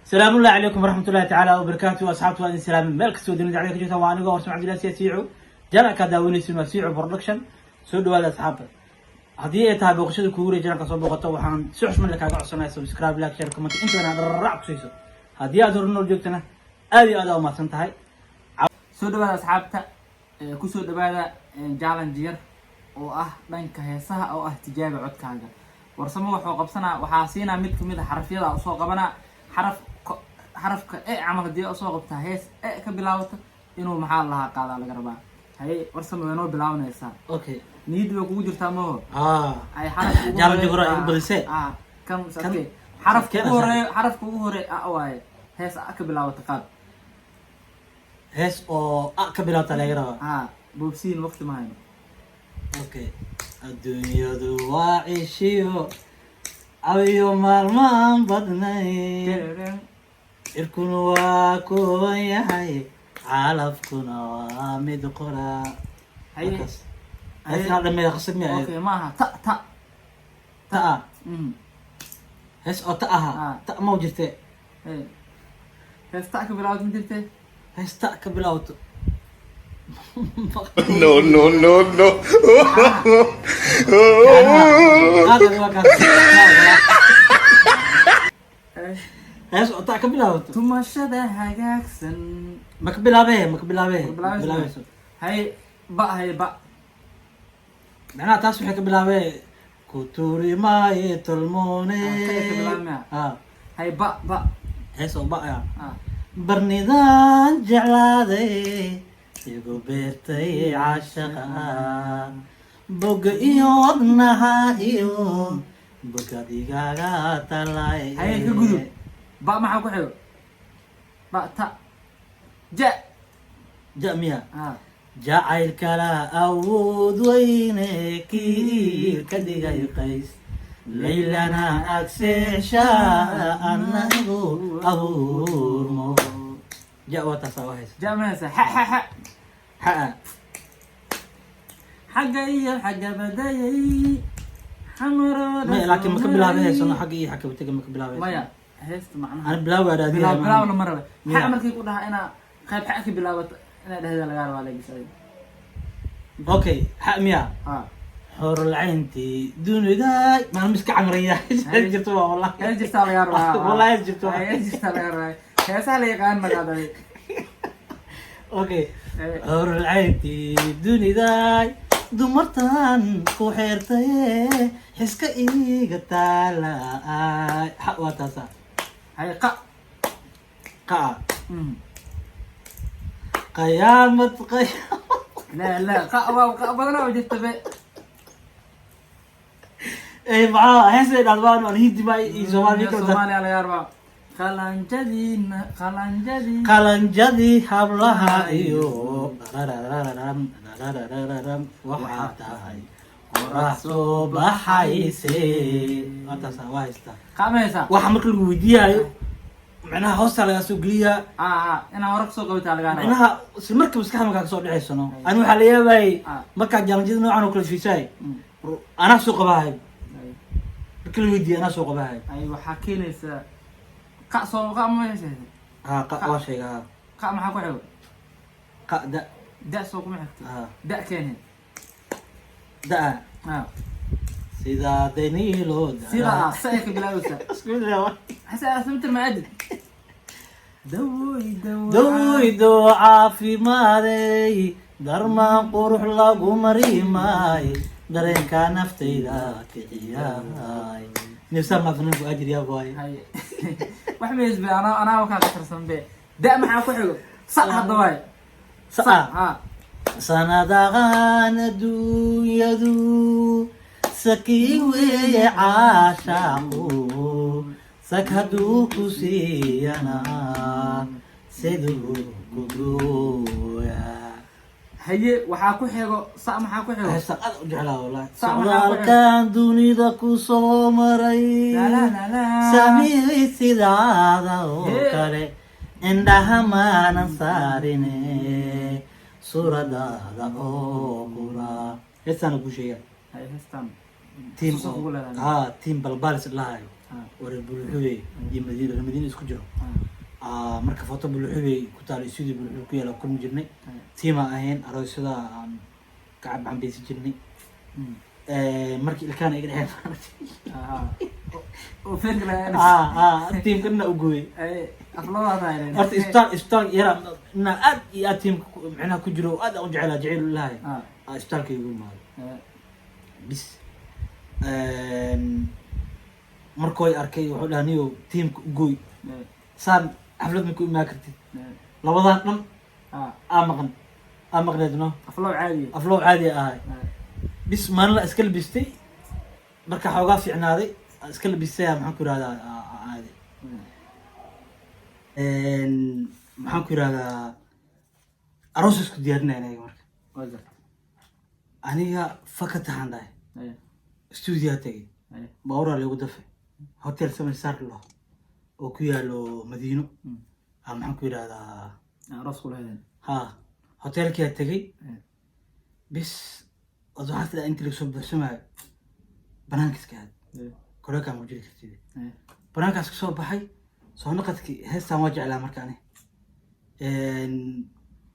Salaamu ullahi calaykum waraxmat ullahi tacaala wabarakaatu. Asxaabtu, waa idin salaamin meel kastoo dunida cali ka joogtaan. Waa anigoo Warsame Cabdillahi Siya Siicu. Channelkaa daawanaysin waa Siicu Production. Soo dhawaada, asxaabta. Haddii ay tahay booqashada kugu wareey channelka soo booqato, waxaan si xushmad leh kaaga codsanaya subscribe, like, share, comment, intana rarac ku siiso. Haddii aad hore nool joogtana, aad iyo aad aa umahadsan tahay. Soo dhawaada, asxaabta. Kusoo dhawaada challenge yar oo ah dhanka heesaha, oo ah tijaabi codkaaga. Warsamo wuxuu qabsanaa, waxaa siinaa mid kamid a xarafyada usoo qabanaa, xaraf xarafka e camal. Haddii usoo qabtaa hees e ka bilaabata, inuu maxaa lahaa qaadaa laga rabaa. Haye Warsamo, way noo bilaabanaysaa. Okay. Niyadda way kugu jirtaa, maho? Ah. Ay, xarafka ugu Challenge horeeyo- hore igu badisee. Ah, kan Kan- okay. Xarafka keena. ugu horeeyo, xarafka ugu horeeyo a waaye. Hees a ka bilaabata qaad. Hees oo a ka bilaabta laga rabaa. Ah, boobsiin, waqti ma hayno. Okay. Adduunyadu waa cishiyo awiyo maalmaan badnayn, cirkuna waa kooban yahay, calafkuna waa mid qora. Haye. Markaas heeskaa dhameeya qasab miya? Okay, ma aha ta ta. Ta ah. Hees oo ta aha? Ah. Ta ma jirte. Hey. Hees ta ka bilaawad ma jirte? Hees ta ka bilaabato? No, no, no, no. Qaadani waa kaas. Eh, Hees oo ta ka bilaabato? Tumashada hagaagsan. Ma ka bilaabee, ma ka bilaabee? Ma ka bilaabayso? Bilaabayso. Haye, ba, haye, ba. Macnaha taas waxay ka bilaabee ku tuuri maaye tolmoone. Ah, ka bilaabmaya? Ah. Haye, ba, ba. Hees oo ba ah? Ah. Barnidaan jeclaaday, igu beertay caashaqa, boga iyo wadnaha iyo bogad igaga talay. Haye, ka gudub. Ba maxaa ku xigo? Ba, ta, ja. Ja miya? Ah. Jacaylkala awood weyne, kiir ka dhigay qays, laylana agseesha anagu abuurmo. Ja waa taasaa, waa haysa. Ja ma haysa? Xa, xa, xa. Xaa. Xagga iyo xagga badayay xamarooda. Maya, laakiin ma ka bilaabay haysano xagga iyo xagga batega, ma ka bilaabay? Maya, heesta macnaha. Ana bilaab waa raadiyaa. Bilaab, bilaab lama raba. Miya? Xa markay ku dhahaa, inaa qayb xa ka bilaabato, inaa dhehda lagaa rabaa legisay. Okay, xa miya? Ah. Xorolcayntii dunida maalmo iska camraya jirto waa wallahi. Hees jirtaa lagaa rabaa. Wallahi hees jirto. Hees jirtaa lagaa rabaa. Heesaha la yaqaan magaadaday. Okay. Xorolcayntii duniday, dumartan ku xeertaye, xiska iiga taala. Xa waa taasa. Haye, qa. Qa'a. Qayaamad, qayaamad. La la, qa waa qa badanaa jirta be. Ey, maxaa heesay dhadbaan aan Hindi ma iyo Soomaali kala. Soomaaliya lagaa rabaa. Qalanjadii, qalanjadii. Qalanjadii hablaha iyo rarararam rarararam, waxaa tahay qorax soo baxayse. Waa taasa, waa haystaa. Qa ma haysaa? Waxa marka lagu weydiiyayo, macnaha hoosta lagaa soo geliyaa. Ah ah, inaa hore kasoo qabataa lagaa rabaa. Macnaha isla marka maskaxda markaa kasoo dhaceysano, ani waxaa la yaabayay markaa challengeyada noocan oo kale fiisaay, anaa soo qabahay. Marka la weydiiya, anaa soo qabahay. Ay, waxaa keenaysaa qa soo qa ma haysaa? Ha, qa waa sheega, ha. Qa maxaa ku xigo? Qa da. Da soo kuma xigto? Ha. Da keene. Da-a. Ah. Sidaa daniilo. Sida ah sa ay ka bilaabaysaa. Xase asmitir ma adid dawoy dawo. Dawaydo caafimaadey, darmaan qurux lagu mari maay, dareenka naftayda kiciyaay, nifsa maafananku ajir yaa waay. Haye, wax maysbe, anaa wakaa ka tirsan be. Da maxaa ku xigo? Sa hadda waay. Saa. Ha. Sanadahan adduunyadu sakii weeye, caashaaqu sak hadduu ku siiyana siduu ku gooyaa. Haye, waxaa ku xigo sa, maxaa ku xigo? Heestan aad u jeclaa wallahi. Sa- maxaa ku xigo? Socdaalkan dunida ku soo maray, La, la, la, la. Samii sidaada oo Hee. kale indhaha maanan saarine, suuradaada oo qura. Heestaana kuu sheegaa. Haye, heestan Tiim xusuus kugu leedahay. Ha, tiim balbaalis lahayo oo reer Buluxubey iyo Madiina, reer Madiina isku jiro. Marka foto Buluxubey ku taalo, studio Buluxubey ku yaala, kulmi jirnay. Tiima ahayn, aroosyada aan ka cabcambeysan jirnay. Markii ilkaana iga dhexeen. Aha. Oo feerka laga Tiimka dhina u gooyey. Ay, afladaada ay. Horta isbitaal yara inaa aad iyo aad tiimka micnaha ku jiro, aad aan u jecelaa, jeceyl u lahay. Isbitaalka igu imaaday bis. Markooy arkay, wuxuu dhaha, "Niyow, tiimka u gooy, saan xaflad ma ku imaan kartid." Labadan dhan aa maqan, aa maqneed, no. Aflow caadi. Aflow caadi ahay. Bis maalin la iska labistay, marka xoogaa fiicnaaday, aan iska labistay. Maxaan ku yirahdaa, aade, maxaan ku yirahdaa, aroos isku diyaarinaya aniga marka. Waa garta. Aniga fakatahan dhahay, stuudiyaa tegay, baaburaa lagu dafay, hotel Seven Star lo oo ku yaalo Madiino. Maxaan ku yirahdaa, aroos kula hedeen. Ha, hotelkiyaa tegay. Bis ad waxaa tidaa inta lagasoo buuxsamaayo, banaanka iska aad, koreekaa ma jiri kartid. Banaankaas kasoo baxay, soo naqadkii heestaan waa jeclaa. Marka ani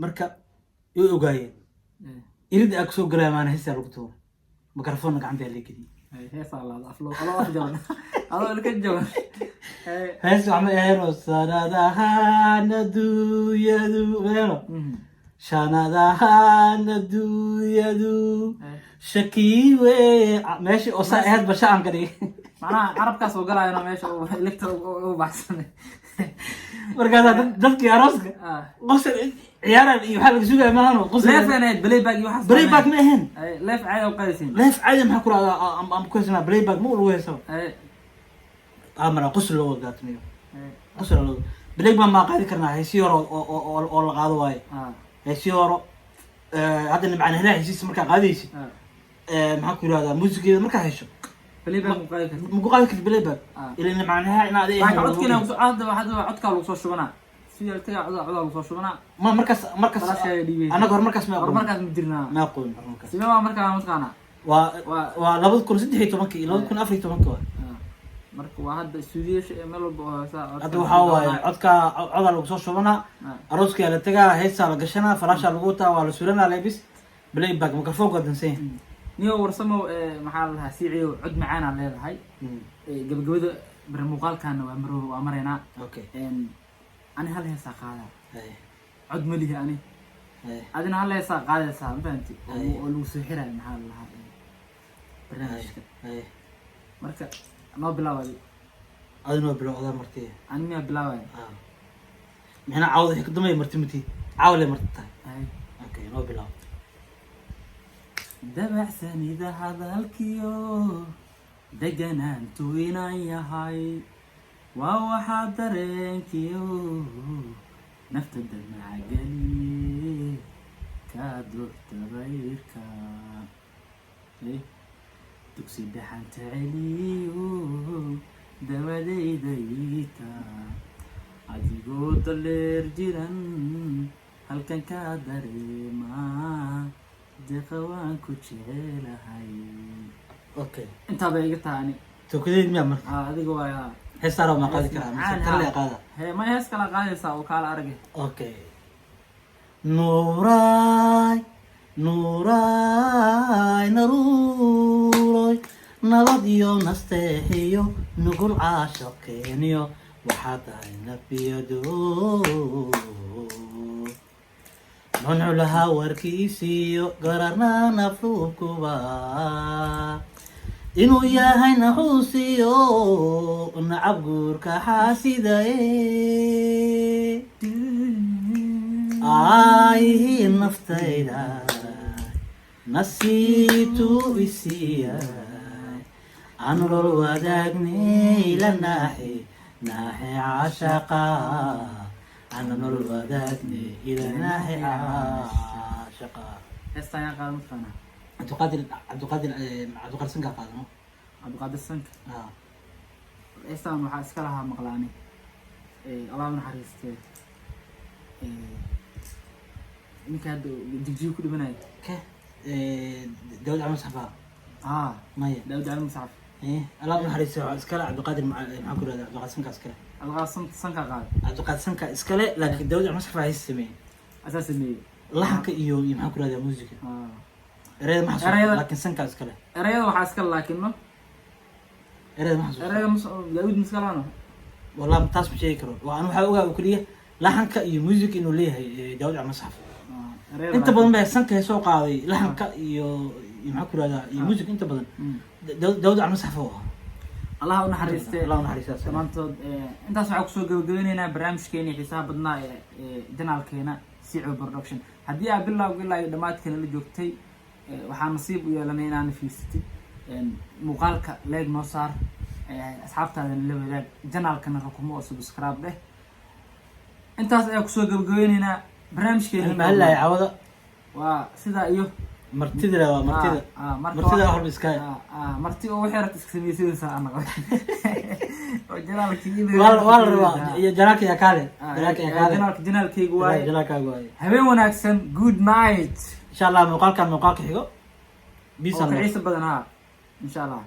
marka way ogaayeen irid aa kusoo galaya, maana heestaa lagu tuuray, microphone gacanta la geliyey. Heesaa laada, aflow adoo af jaban, adoo ilka jaban. Hees wax ma aheeno, sanadahan adduunyadu meeno, shanadahan adduunyadu shakiiwe meeshii oo saa ahayd basha aan ka dhigay. Macnaha carabkaas oo galaayona meesha uu iligta u baxsanay. Markaasaa dadkii arooska qosol ciyaaraan iyo waxaa laga sugaya maahano qosol. Live ahayd, playback iyo waxaas. Playback ma ahayn. Live caadi u qaadaysiin. Live caadi, maxaa ku rahdaa, am ku haysanaa playback ma lagu heysaba. Amara qosol loo wada gaatmiyo, qosol loo playback maa qaadi karnaa. Heesii hore oo la qaado waaye, heesii hore. Hadda Nimcaan Helaa hesiisa markaa qaadaysid, maxaa ku yirahdaa, muusigeeda markaa hesho, Playback ma qaadi kartid. Ma ku qaadi kartid playback. Ila Nimcaan Helaa inaad laakiin codkiina hadda hadda codkaa lagu soo shubanaa, si taga codaa codaa lagu soo shubanaa. Ma markaas markaas Falaashkaaga dhiibeysa. Annaga hor markaas ma aqoon. Horumarkaas ma jirnaa. Ma aqoon horumarkaas. Sidee waa markaa mataqaanaa? Waa 2013 iyo 2014 waa. Marka waa hadda stuudiyaasha ee meel walba oo heesaa codka. Hadda waxaa waaye codka codaa lagu soo shubanaa, arooskaa la tegaa, heesaa la gashanaa, falaashaa lagu wataa, waa la suranaa, lebis playback, microphone waa dansan yahay. Niyo Warsamow, maxaa la dhahaa, siiciyo cod macaanaa leedahay. Gabagabada bare muuqaalkaana waa maro, waa maraynaa. Ani hal heesaa qaadaa. Cod ma lihi ani. Adina hal heesaa qaadaysaa, ma fahanti? Oo lagu soo xiraayo, maxaa la dhahaa, barnaamijka. Marka noo bilaabay. Adinoo bilow, adaa marti. Ani miyaa bilaabaya? Ah. Mixnaa caawda wixii ka dambeeya marti mati caawle marti tahay. Okay, noo bilow. Dabacsanida hadalkiyo deganaantu inan yahay waa waxaa dareenkiyo nafta damacgeliye kaa durta bayrka. Dugsi dhaxanta celiyo dawadayda iita, adigoo daleer jiran halkan kaa dareemaa, deeqa waan ku jecelahay. Intaa bay iga tahay ani. Tukadeed miyaa marka? Aa, adiga waay, haa. Heestaara ma qaadi karaa mise Macaan, kale haa. qaada? Hee, ma hees kala qaadaysaa oo kaala arage. Okay. Nuuraay, nuuraay, naruuroy, nabad iyo nasteexiyo nugul caashaqeeniyo waxaa tahay nabiyado nunculaha warkiisiyo gararna nafluubkuba inuu yahay naxuusiyo nacab guurka xaasidaye aayihii naftayda nasiitu isiiyay anolol wadaagnay la naaxi naaxi caashaqa, anolol wadaagnay ila naaxi caashaqa. Caashaqa. Heestan yaa qaada, mataqaanaa? Cabdiqaadir Sanka qaadano. Cabdiqaadir Sanka. Ah. Heestan waxaa iska lahaa maqlaani, Allah u naxariistee, ninka hadda Jigjiga ku dhimanaya. Ke Daawud Cali Masxafa? Ah. Maya. Daawud Cali Musxaf. Allah u naxariisto, waxaa iskale Cabdiqaadir, maxaa ku rahda, Cabdiqaadir Sanka iskale. Cabdiqaadir Sanka qaada. Cabdiqaadir Sanka iskale, laakiin Daawud Cali Masxafa hees sameeyey. Asaa sameeyey. Laxanka iyo maxaa ku rahdaa, muusiga. Ah. Ereyada ma xasuusto. Laakiin Sanka iskale. Ereyada waxaa iskale laakiin no. Ereyada ma xasuusto. Ereyada Daawud miskalaano. Wallahi taas ma sheegi karo. Waa anu waxaa ogaa oo keliya laxanka iyo music inuu leeyahay Daawud Cali Masxaf. Ereyada. Inta badan baa Sanka soo qaaday laxanka iyo maxaa ku rahdaa, iyo music inta badan. Daawud Cali Masxaf oo ahaa. Allah u naxariistee. Allah u naxariista. Dhammaantood intaas waxaa kusoo gabagabeyneynaa barnaamijkeeni xiisaha badnaa ee channelkeena Sico Production. Haddii aad bilowga ilaa iyo dhammaadkeena la joogtay, waxaa nasiib u yeelanay inaana fiirsatid. Muuqaalka like noo saar, asxaabtaadana la wadaag, channelkana rukumo oo subscribe dheh. Intaas ayaa kusoo gabagabeyneynaa barnaamijkeena. Mahallaya cawada. Waa sidaa iyo Martida waa martida. Ah, ah, marka Martida wax walba iska marti oo waxay rabta iska samaysanaysaa aan noqday oo channelkii. Waa la rabaa iyo channelka yaa kaale, channelka yaa kaale. Channelkaygu waaye. Channelkaagu waaye. Habeen wanaagsan, good night. Insha Allah muuqaalkan muuqaalka xigo. Peace oo and love. ka xiisa badan ha, insha Allah.